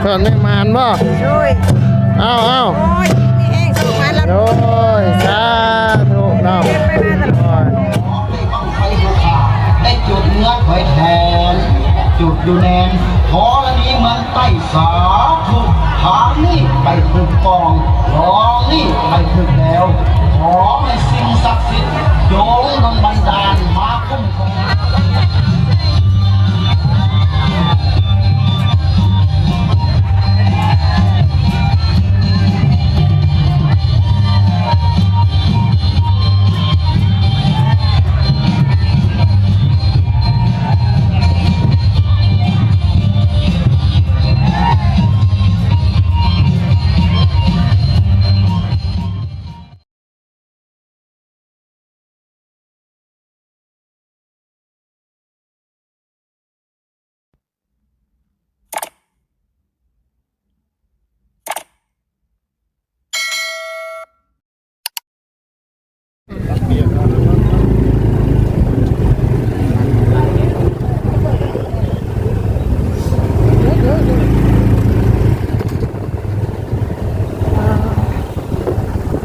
ເພິ່ນແມ່ນໝານບໍ່? ໂດຍ ເອົາໆ ໂອ້ຍ ມີແຮງສຸກໝານລຳ ໂດຍ ສາທຸເນາະ ເກັບໄປມາຕະຫຼອດ ໂດຍ ໄດ້ບັ້ງໄຟຫົວຂາດ ໄດ້ຈູດເງືອຖອຍແທນ ຈູດຢູ່ແນນ ທໍລະນີເມືອງໃຕ້ ສາທຸ ທາງນີ້ໄປຖືກປ່ອງ ລອງນີ້ໄປຖືກແດວ ຂໍໃຫ້ສິ່ງສັກສິດຈົ່ງດົນບັນດານມາຄຸ້ມຄອງ.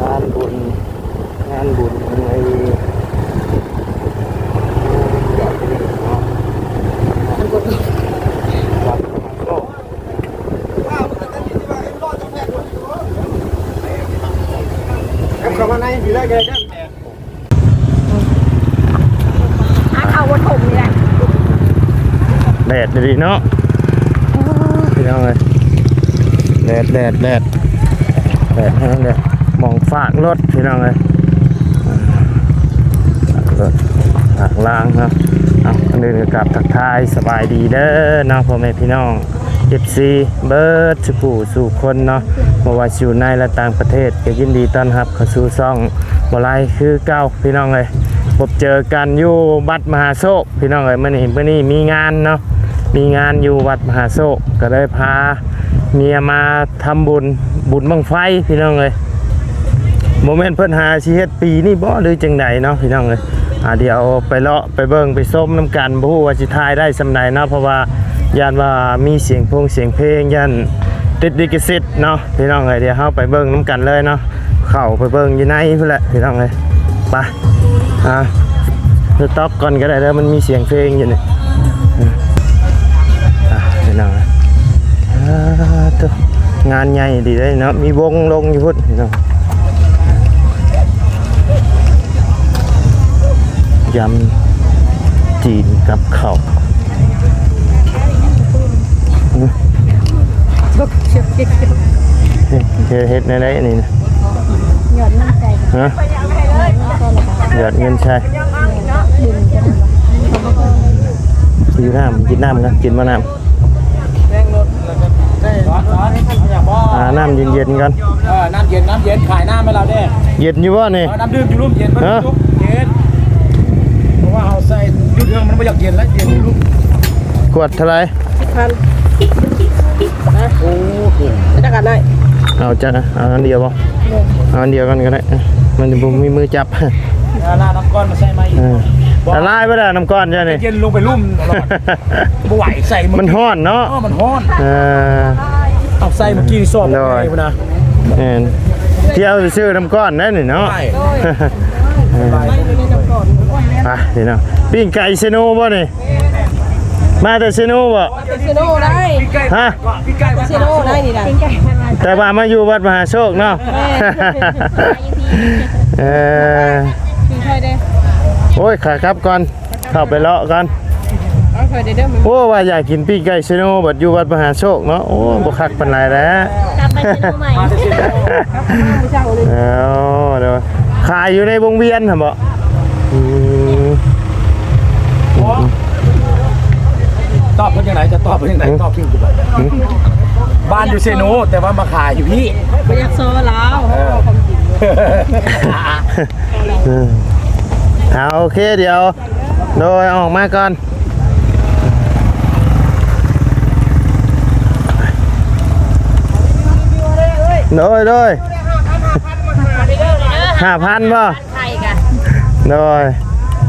ງານບຸນ ງານບຸນໃນວັດມະຫາໂຊກ ເຂົ້າມາໃນພີ້ເລີຍກໍໄດ້. ຫາເຂົ້າບໍ່ຖົມນີ້ແຫຼະ ແດດດີເນາະ ພີ່ນ້ອງເອີຍ ແດດ ແດດ ແດດ ແດດແຮງເດ້ ໝ່ອງຟາກລົດ ພີ່ນ້ອງເອີຍ ຟາກລົດ ຟາກລາງເນາະ. ເອົາ ກ່ອນອື່ນກໍກາບທັກທາຍສະບາຍດີເດີເນາະ ພໍ່ແມ່ພີ່ນ້ອງ ເອັຟຊີ ເບິດສູ່ຜູ້ສູ່ຄົນເນາະ ບໍ່ວ່າຊິຢູ່ໃນ ແລະ ຕ່າງປະເທດ ກໍຍິນດີຕ້ອນຮັບເຂົ້າສູ່ຊ່ອງບໍ່ຫຼາຍຄືເກົ່າ ພີ່ນ້ອງເອີຍ. ພົບເຈີກັນຢູ່ວັດມະຫາໂຊກ ພີ່ນ້ອງເອີຍ ມື້ນີ້ ມື້ນີ້ມີງານເນາະ ມີງານຢູ່ວັດມະຫາໂຊກ ກໍເລີຍພາເມຍມາທຳບຸນ ບຸນບັ້ງໄຟ ພີ່ນ້ອງເອີຍ. ບໍ່ແມ່ນເພິ່ນຫາຊິເຮັດປີນີ້ບໍ່ ຫຼືຈັ່ງໃດເນາະ ພີ່ນ້ອງເອີຍ. ອ່າ ດຽວໄປເລາະໄປເບິ່ງໄປຊົມນຳກັນ ບໍ່ຮູ້ວ່າຊິຖ່າຍໄດ້ສ່ຳໃດເນາະ ເພາະວ່າຢ້ານວ່າມີສຽງໂພງສຽງເພງ ຢ້ານຕິດລິຂະສິດເນາະ ພີ່ນ້ອງເອີຍ. ດຽວເຮົາໄປເບິ່ງນຳກັນເລີຍເນາະ ເຂົ້າໄປເບິ່ງຢູ່ໃນພຸ້ນແຫຼະ ພີ່ນ້ອງເອີຍ ໄປ. ອ່າ ສະຕັອບກ່ອນກໍໄດ້ເດີ ມັນມີສຽງເພງຢູ່ນີ້ ອ່າ ພີ່ນ້ອງ ອ່າ ໂທ້ ງານໃຫຍ່ດີເດ້ເນາະ ມີວົງລົງຢູ່ພຸ້ນ ພີ່ນ້ອງ. ຍຳຈີນກັບເຂົ້າ ເຮັດແນວໃດອັນນີ້ນະ? ຫຍອດເງິນໃສ່ ຮະ? ຫຍອດເງິນໃສ່ ຢູ່ນ້ຳ ກິນນ້ຳກ່ອນ ກິນບໍ່ນ້ຳ? ອ່າ ນ້ຳເຢັນໆກ່ອນ ເອີ ນ້ຳເຢັນ ນ້ຳເຢັນ ຂາຍນ້ຳໃຫ້ລາວແດ່. ເຢັນຢູ່ບໍ່ນີ້? ເອີ ນ້ຳດື່ມຢູ່ລຸ່ມ ເຢັນ ເອີ ເຢັນ ເພາະວ່າເຮົາໃສ່ຢູ່ເທິງ ມັນບໍ່ຢາກເຢັນແລ້ວ ເຢັນຢູ່ລຸ່ມ. ຂວດເທົ່າໃດ? ສິບພັນ. ໂອ້ໂຫ ຈັກອັນໄດ້? ເອົາຈັກ ເອົາອັນດຽວບໍ່? ເອົາອັນດຽວກ່ອນກໍໄດ້ ມັນບໍ່ມີມືຈັບ. ເອົານ້ຳກ້ອນມາໃສ່ໃໝ່ ເອີ ລະລາຍບໍ່ລະ ນ້ຳກ້ອນເຈົ້ານີ້? ເຢັນລົງໄປລຸ່ມຕະຫຼອດ ບໍ່ໄຫວ ໃສ່ ມັນຮ້ອນເນາະ ເອີ ມັນຮ້ອນ ເອີ ເອົາໃສ່ມື້ກີ້ສອບ ໂດຍ ໃຫຍ່ພຸ້ນນະ ແມ່ນ ທ່ຽວຊື້ນ້ຳກ້ອນໄດ້ນີ້ເນາະ ໃຊ່ ເອີ ໄປ ພີ່ນ້ອງ ປີ້ງໄກ່ເຊໂນບໍ່ນີ້? ມາແຕ່ເຊໂນບໍ່? ເຊໂນໄດ້ ຮະ? ເຊໂນໄດ້ນີ້ນະ ແຕ່ວ່າມາຢູ່ວັດມະຫາໂຊກເນາະ ແມ່ນ ເອີ ໂອ້ຍ ຂາກັບກ່ອນ ເຂົ້າໄປເລາະກ່ອນ ໂອ້ ວ່າຢາກກິນປີ້ງໄກ່ເຊໂນ ບັດຢູ່ວັດມະຫາໂຊກເນາະ ໂອ້ ບໍ່ຄັກປານໃດແຫຼະ ກັບໄປເຊໂນໃໝ່ ເອີ ໂດຍ ຂາຍຢູ່ໃນວົງວຽນຫັ້ນບໍ່? ອືມ ຕອບເພິ່ນຈັ່ງໃດ? ຈະຕອບເພິ່ນຈັ່ງໃດ? ຕອບຖືກຢູ່ບໍ່? ບ້ານຢູ່ເຊໂນ ແຕ່ວ່າມາຂາຍຢູ່ພີ້ ບໍ່ຢາກໂຊລາວ ເອີ ເອົາ ໂອເຄ ດຽວ ໂດຍ ອອກມາກ່ອນ ໂດຍ ໂດຍ ຫ້າພັນບໍ່? ໄຂ່ກະ ໂດຍ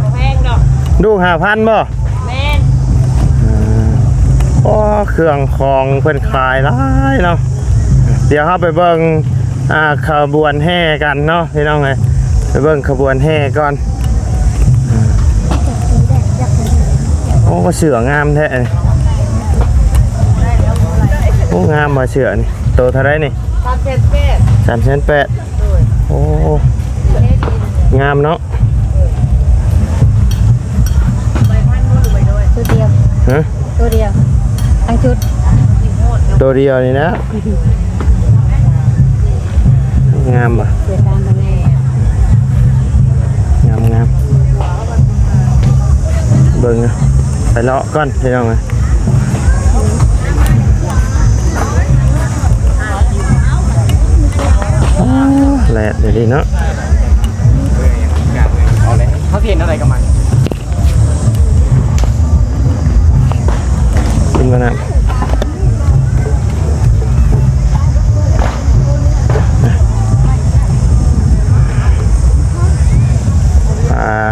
ບໍ່ແພງດອກ ລູກຫ້າພັນບໍ່? ແມ່ນ ເອີ ໂອ້ ເຄື່ອງຂອງເພິ່ນຂາຍຫຼາຍເນາະ. ດຽວເຮົາໄປເບິ່ງ ອ່າ ຂະບວນແຫ່ກັນເນາະພີ່ນ້ອງເອີຍ, ໄປເບິ່ງຂະບວນແຫ່ກ່ອນ. ໂອ້ ເສື້ອງາມແທ້. ໂອ້ ງາມວ່າເສື້ອນີ້. ໂຕເທົ່າໃດນີ້? ສາມແສນແປດ. ສາມແສນແປດ. ໂດຍ. ໂອ້ ງາມເນາະ. ໂຕດຽວ. ຮະ? ໂຕດຽວ ທັງຊຸດ. ໂຕດຽວນີ້ນະ. ງາມບໍ່? ເສື້ອຕາມມາແນ່. ງາມໆ. ເບິ່ງ ໄປເລາະກ່ອນພີ່ນ້ອງເອີຍ. ແລດເດເນາະ. ເຂົາຊິເຫັນເທົ່າໃດກັບມັນ. ກິນມານຳ. ອ່າ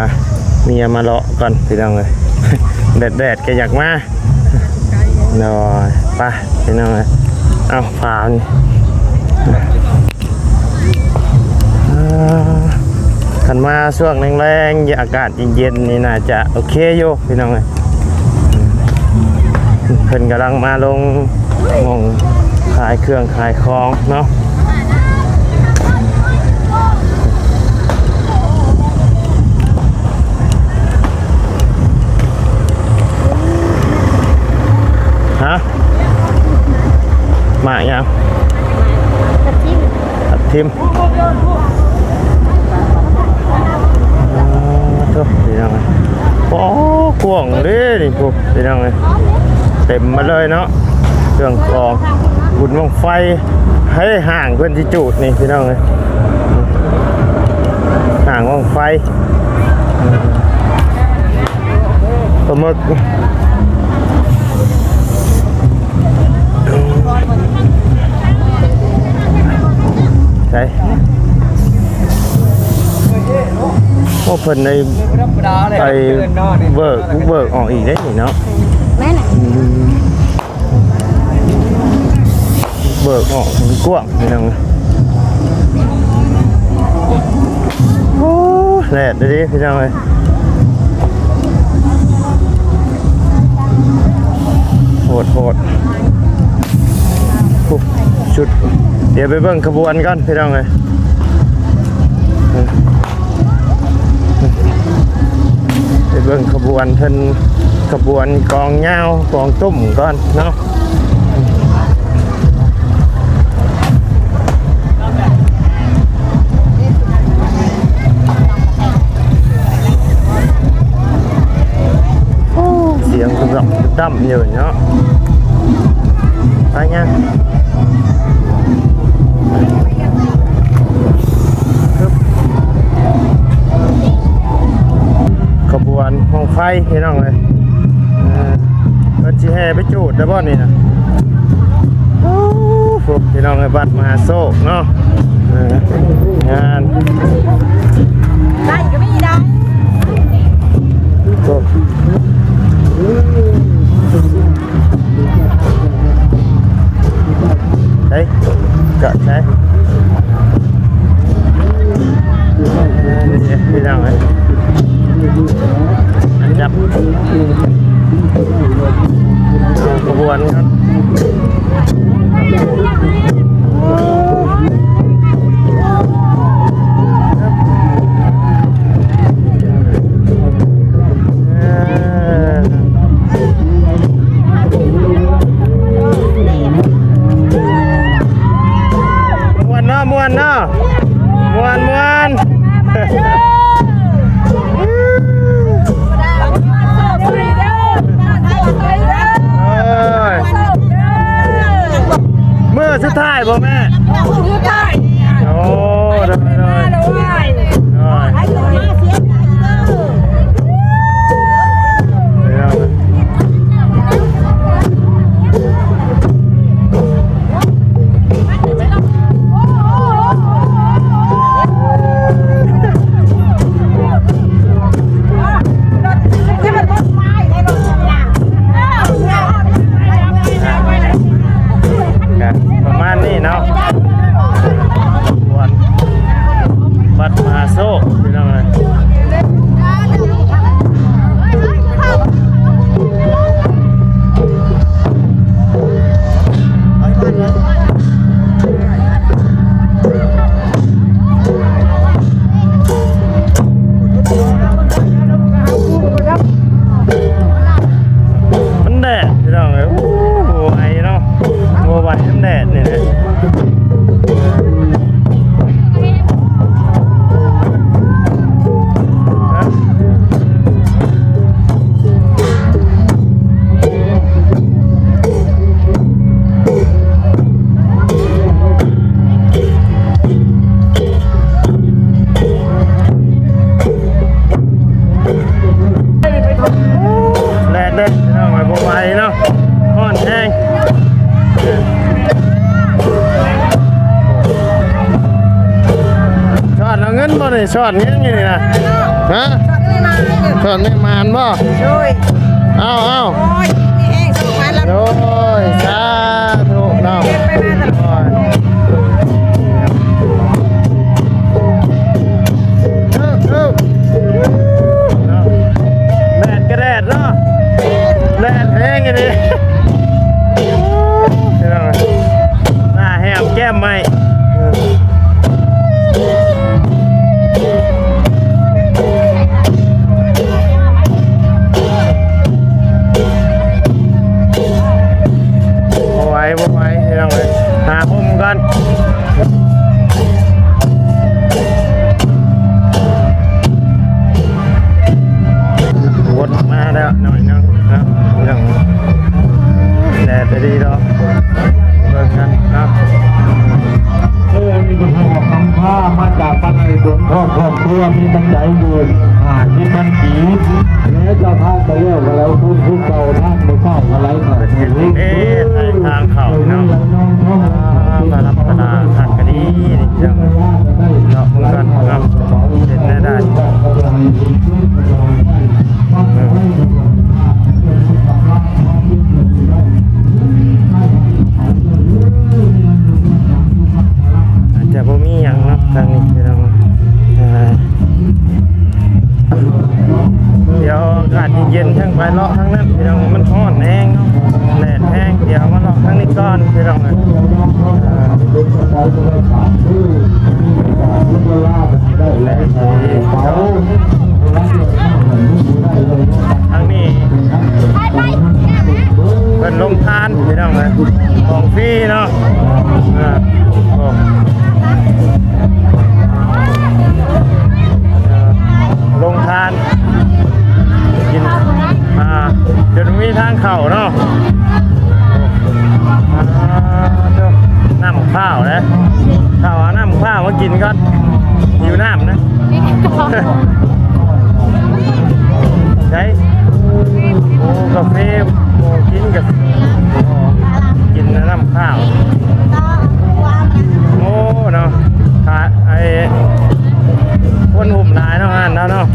ເມຍມາເລາະກ່ອນພີ່ນ້ອງເອີຍ. ແດດໆ ກໍຢາກມາ. ໂດຍ ໄປພີ່ນ້ອງເອີຍ. ເອົາ ພານີ້ ອ່າ ຄັນມາຊ່ວງແລງໆ ອາກາດເຢັນໆ ນີ້ໜ້າຈະໂອເຄຢູ່ພີ່ນ້ອງເອີຍ. ເພິ່ນກຳລັງມາລົງໝ່ອງຂາຍເຄື່ອງຂາຍຂອງເນາະ. ຮະ? ໝາກຫຍັງ? ທັບທິມ. ທັບທິມ. ອ່າ ໂທ້ ພີ່ນ້ອງເອີຍ. ໂອ້ ກວ້າງເດ້ນີ້ ໂອ້ ພີ່ນ້ອງເອີຍ. ເຕັມມາເລີຍເນາະ ເຄື່ອງຂອງ. ບຸນບັ້ງໄຟ ໃຫ້ຫ້າງເພິ່ນຊິຈູດນີ້ພີ່ນ້ອງເອີຍ. ຫ້າງບັ້ງໄຟ ປາໝຶກ ໃສ. ໂອ້ ເພິ່ນໄດ້ໄປເບີກ ບຸກເບີກອອກອີກເດ້ນີ້ເນາະ. ແມ່ນ. ອືມ. ເບີກອອກກວ້າງພີ່ນ້ອງ. ໂອ້ ແດດເດ້ພີ່ນ້ອງເອີຍ. ໂຫດໆ ໂອ້ ຊຸດ. ດຽວໄປເບິ່ງຂະບວນກ່ອນພີ່ນ້ອງເອີຍ. ໄປເບິ່ງຂະບວນເພິ່ນ ຂະບວນກອງຍາວກອງຕຸ້ມກ່ອນເນາະ. ໂອ້ ສຽງກະດັບກະດັບຢູ່ເນາະ. ໄປຫຍັງ? ຂະບວນບັ້ງໄຟພີ່ນ້ອງເອີຍ. ເອີ ເພິ່ນຊິແຫ່ໄປຈູດແລ້ວບໍ່ນີ້ນະ? ໂອ້ ພີ່ນ້ອງເອີຍ ວັດມະຫາໂຊກເນາະ. ເອີ ງານ ໄດ້ກໍມີໄດ້. ໂອ້ ໃສ ກະໃສ ເອີ ນີ້ເດ້ພີ່ນ້ອງເອີຍ. ອັນຈັບຂະບວນ ມ່ວນເນາະ ມ່ວນເນາະ ມ່ວນ ມ່ວນ. ໂອ້ຍ ມື້ສຸດທ້າຍບໍ່ແມ່? ມື້ສຸດທ້າຍ. ໂອ້ ໂດຍ ໂດຍ ໂດຍ. ແດດນີ້ແຫຼະ ແດດເດ້ ພີ່ນ້ອງເອີຍ ບໍ່ໄຫວເນາະ ຮ້ອນແຮງ ຊ້ອນເອົາເງິນບໍ່ນີ້? ຊ້ອນຫຍັງຢູ່ນີ້ນະ? ຮະ? ຊ້ອນແມ່ໝານບໍ່? ໂດຍ. ເອົາ ເອົາ ໂອ້ຍ ມີແຮງສຸກພັນລະ ໂດຍ ສາທຸເນາະ ໂດຍ ເອີ ເອີ ເນາະ ແດດກະແດດເນາະ ແດດແຮງອີ່ຫຼີ ພີ່ນ້ອງ ໜ້າແຫ້ວແກ້ມໄໝ້. ບໍ່ໄຫວ ບໍ່ໄຫວ ພີ່ນ້ອງເອີຍ ຫາຮົ່ມກ່ອນ ວົນມາແລ້ວໜ້ອຍໜຶ່ງເນາະ ພີ່ນ້ອງ ແດດດີດອກ ເບິ່ງກັນເນາະ. ເອີ ມີຄົນໃຫ້ຄຳພາມາຈາກບ້ານໄອສົນ ຄອບຄົວມີນ້ຳໃຈຢູ່ຫ້າສິບພັນກີບ ແລະ ເຈົ້າພາບໄປແລ້ວກໍໄຫຼຄືນຄືເກົ່າ ທາງບໍ່ເຂົ້າກໍໄຫຼເຂົ້າ ເຮັດເອງ ເຮັດເອງ ທາງເຂົ້າເນາະ ອ່າ ມາຮັບຕະຫຼາດ ຄັກກະດີເນາະ ເນາະ ເບິ່ງກັນເນາະ ເປັນແນວໃດ ເອີ. ອາດຈະບໍ່ມີຫຍັງເນາະທາງນີ້ ພີ່ນ້ອງ ອ່າ ດຽວອາກາດເຢັນໆ ຈັ່ງໄປເລາະທາງນັ້ນ ພີ່ນ້ອງ ມັນຮ້ອນແຮງເນາະ ແດດແຮງ ດຽວມາເລາະທາງນີ້ກ່ອນ ພີ່ນ້ອງ ອ່າ ທາງນີ້ເພິ່ນໂຮງທານ ພີ່ນ້ອງເອີຍ ຂອງຟຣີເນາະ ເອີ ໂອ້ ເອີ ໂຮງທານ ກິນ ອ່າ ຈົນມີທາງເຂົ້າເນາະ ອ່າ ນ້ຳພ້າວເດ້ ເຂົ້າເອົານ້ຳພ້າວມາກິນກ່ອນ ຫິວນ້ຳນະ ໃສ ໂອ້ ກາເຟ ໂອ້ ກິນກາເຟ ກິນນ້ຳພ້າວ ໂອ້ ເນາະ ຂາ ໄອ້ ຄົນຫຸ້ມຫຼາຍເນາະ ຮ້ານລາວເນາະ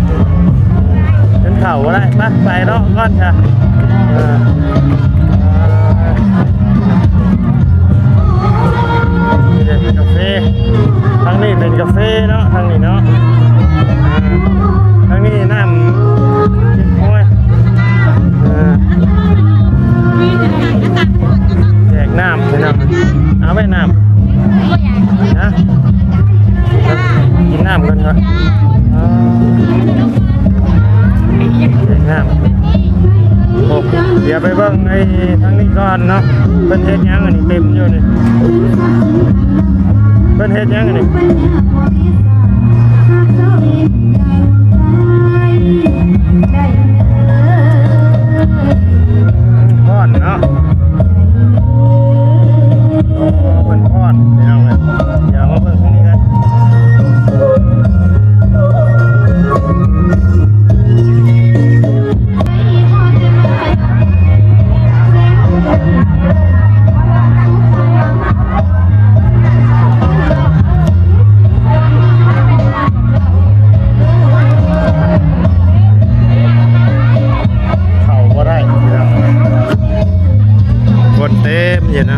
ຈົນເຂົ້າບໍ່ໄດ້ ໄປ ໄປເນາະ ກ່ອນຊະ ເອີ ນີ້ເປັນກາເຟ ທາງນີ້ເປັນກາເຟເນາະ ທາງນີ້ເນາະ ທາງນີ້ນ້ຳ ໂອ້ຍ ເອີ ແຈກນ້ຳ ພີ່ນ້ອງ ເອົາໄວ້ນ້ຳ ຮະ ກິນນ້ຳກ່ອນເນາະ ເອີ ແຈກນ້ຳ ໂອ້ ດຽວໄປເບິ່ງໄອ້ທາງນີ້ກ່ອນເນາະ ເພິ່ນເຮັດຫຍັງອັນນີ້ ເຕັມຢູ່ນີ້ ເພິ່ນເຮັດຫຍັງອັນນີ້ ຟ້ອນເນາະ ໂອ້ ເພິ່ນຟ້ອນ ພີ່ນ້ອງເອີຍ ດຽວມາເບິ່ງທາງນີ້ກັນ ເຂົ້າບໍ່ໄດ້ພີ່ນ້ອງ ຄົນເຕັມຢູ່ນະ.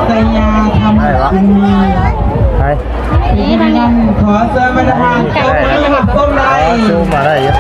ໄຊຍາທຳບຸນມີ ໄປ ເປັນຈັ່ງໃດນັ້ນ ຂໍເຊີນບັນດາທ່ານ ໄດ້ ຕົບມືຮັບຊົມໄດ້ ເອີ ຊູມມາໄດ້ຢູ່.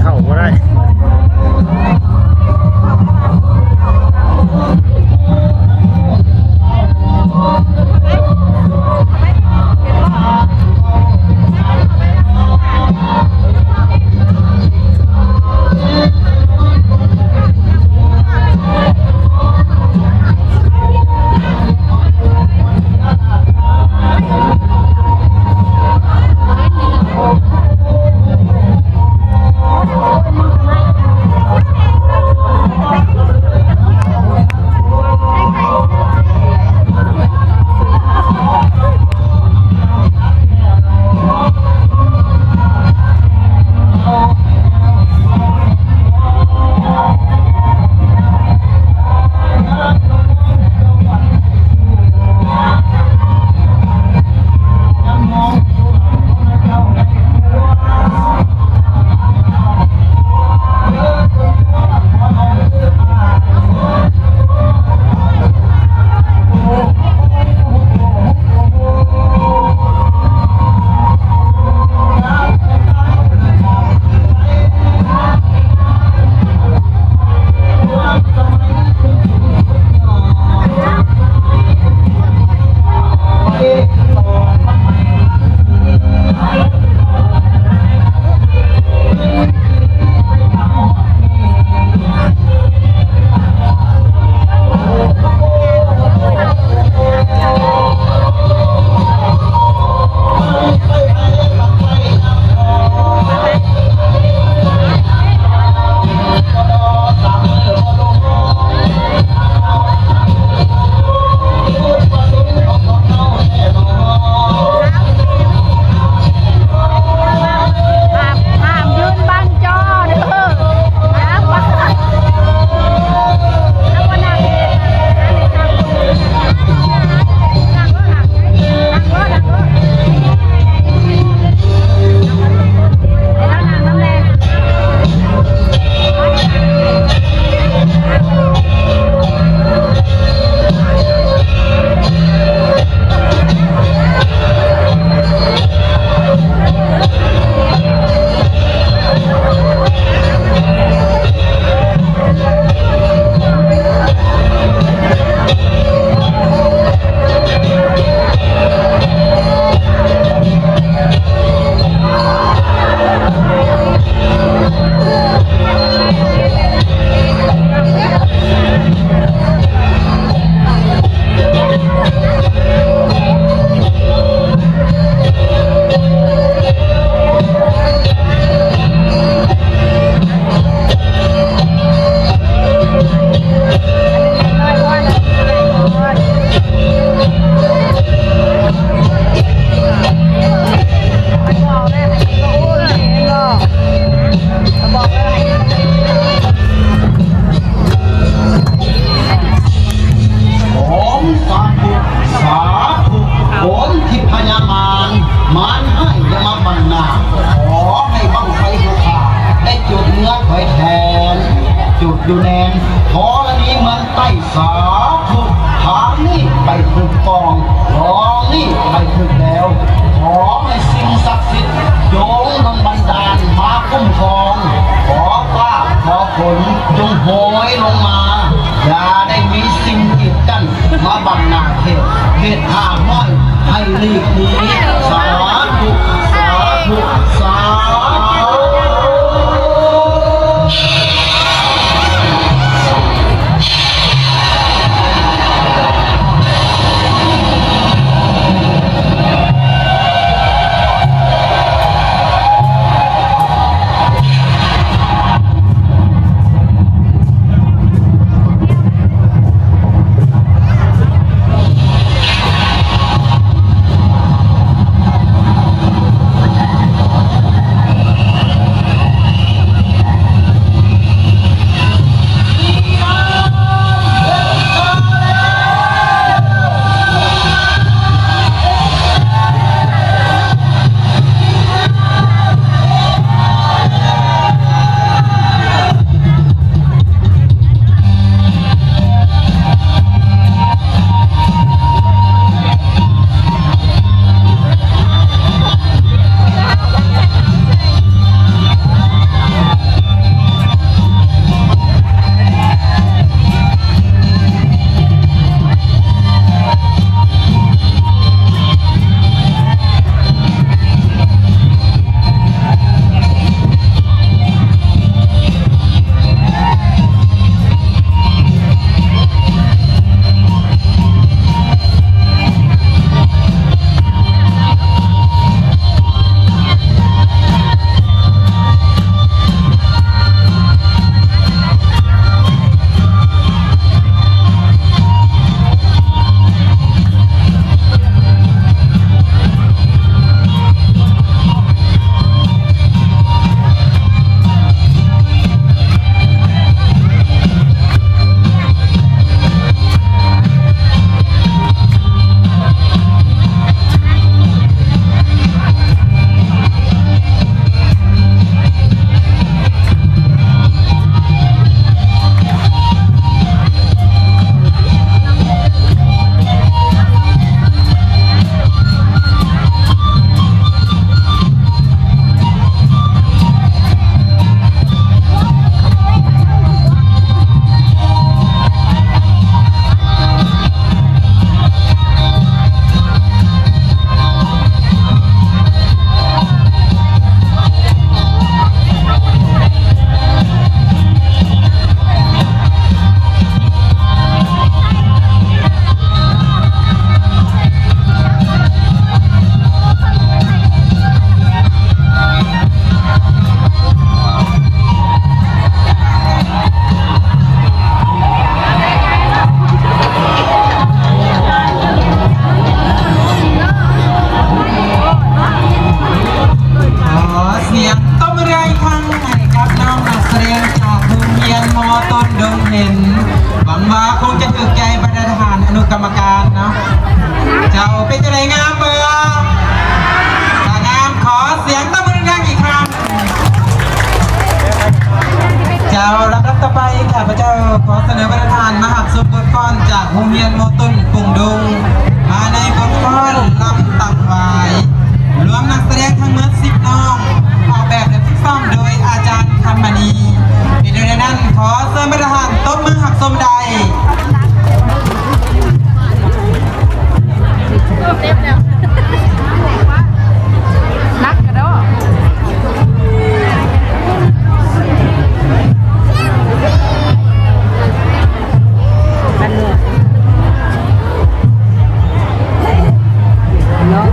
ເຂົ້າບໍ່ໄດ້. ຫ້າມ ຫ້າມຢືນບັງຈໍເດີ. ໂອມ ສາທຸ ສາທຸ ໂອມ ທິບພະຍາມານ ມານຮ້າຍຢ່າມາບັງໜ້າ ຂໍໃຫ້ບັ້ງໄຟຫົວຂ້າໄດ້ຈຸດເມືອງຂ້ອຍແທນ ຈຸດຢູ່ແດນທໍລະນີເມືອງໃຕ້ ສາທຸ ທາງນີ້ໄປຖືກຕ້ອງ ດອງນີ້ໄປຖືກແລ້ວ ຂໍໃຫ້ສິ່ງສັກສິດ ຈົ່ງດົນບັນດານມາຄຸ້ມຄອງ ຂໍຟ້າຂໍຝົນຈົ່ງໂຫຍລົງມາ ຢ່າໄດ້ມີສິ່ງກີດກັ້ນມາບັງໜ້າເຂດ ເຂດຫ້າມຮ້ອຍໃຫ້ຫຼີກໜີ ສາທຸ ສາທຸ ສາທຸ. ເ ຕໍ່ໄປ ຂ້າພະເຈົ້າຂໍສະເໜີບັນດາທ່ານມາຮັບຊົມບົດຟ້ອນຈາກໂຮງຮຽນມໍຕົ້ນປົງດົງ ມາໃນບົດຟ້ອນລຳຕັງຫວາຍ ລວມນັກສະແດງທັງໝົດສິບນ້ອງ ອອກແບບ ແລະ ຝຶກຊ້ອມໂດຍອາຈານຄຳມະນີ. ເປັນແນວໃດນັ້ນ ຂໍເຊີນບັນດາທ່ານຕົບມືຮັບຊົມໄດ້. ໜັກກະດໍ້. ເນາະ.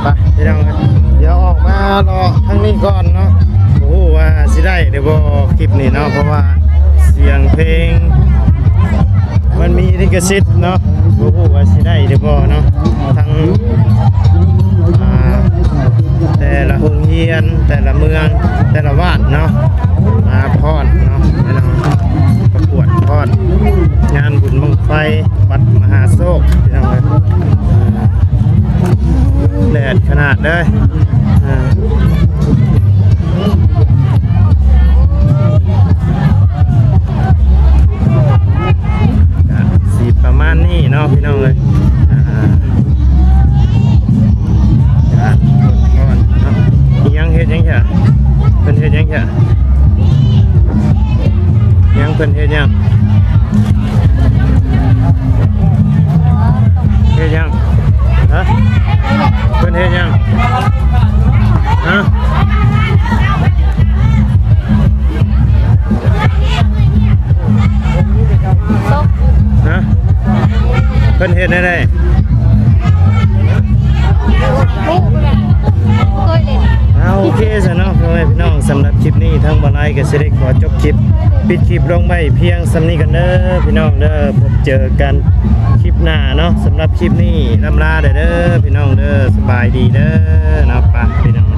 ໄປພີ່ນ້ອງເອີຍ ດຽວອອກມາເລາະທາງນີ້ກ່ອນເນາະ. ບໍ່ຮູ້ວ່າຊິໄດ້ຫຼືບໍ່ຄລິບນີ້ເນາະ ເພາະວ່າສຽງເພງມັນມີລິຂະສິດເນາະ. ບໍ່ຮູ້ວ່າຊິໄດ້ຫຼືບໍ່ເນາະ ທັງ ອ່າ ແຕ່ລະໂຮງຮຽນ ແຕ່ລະເມືອງ ແຕ່ລະບ້ານເນາະ ມາຟ້ອນເນາະ ປະກວດຟ້ອນງານບຸນບັ້ງໄຟວັດມະຫາໂຊກ ພີ່ນ້ອງເອີຍ. ແດດຂະໜາດເລີຍ ເອີ ກະຊິປະມານນີ້ເນາະ ພີ່ນ້ອງເອີຍ. ອ່າ ກະ ອີ່ຫຍັງ ເຮັດຫຍັງຊະ ເພິ່ນເຮັດຫຍັງຊະ ຫຍັງ ເພິ່ນເຮັດຫຍັງ ເຮັດຫຍັງ ຮະ ເພິ່ນເຮັດຫຍັງ ຮະ ຮະ ເພິ່ນເຮັດແນວໃດ? ອ່າ ໂອເຄຊະເນາະ ພໍ່ແມ່ພີ່ນ້ອງ ສຳລັບຄລິບນີ້ທາງບ່າວໄລກະຊິໄດ້ຂໍຈົບຄລິບ ປິດຄລິບລົງໄວ້ພຽງສ່ຳນີ້ກ່ອນເດີພີ່ນ້ອງເດີ. ພົບເຈີກັນຄລິບໜ້າເນາະ ສຳລັບຄລິບນີ້ລ່ຳລາເດີ ເດີພີ່ນ້ອງເດີ. ສະບາຍດີເດີເນາະ ໄປພີ່ນ້ອງ.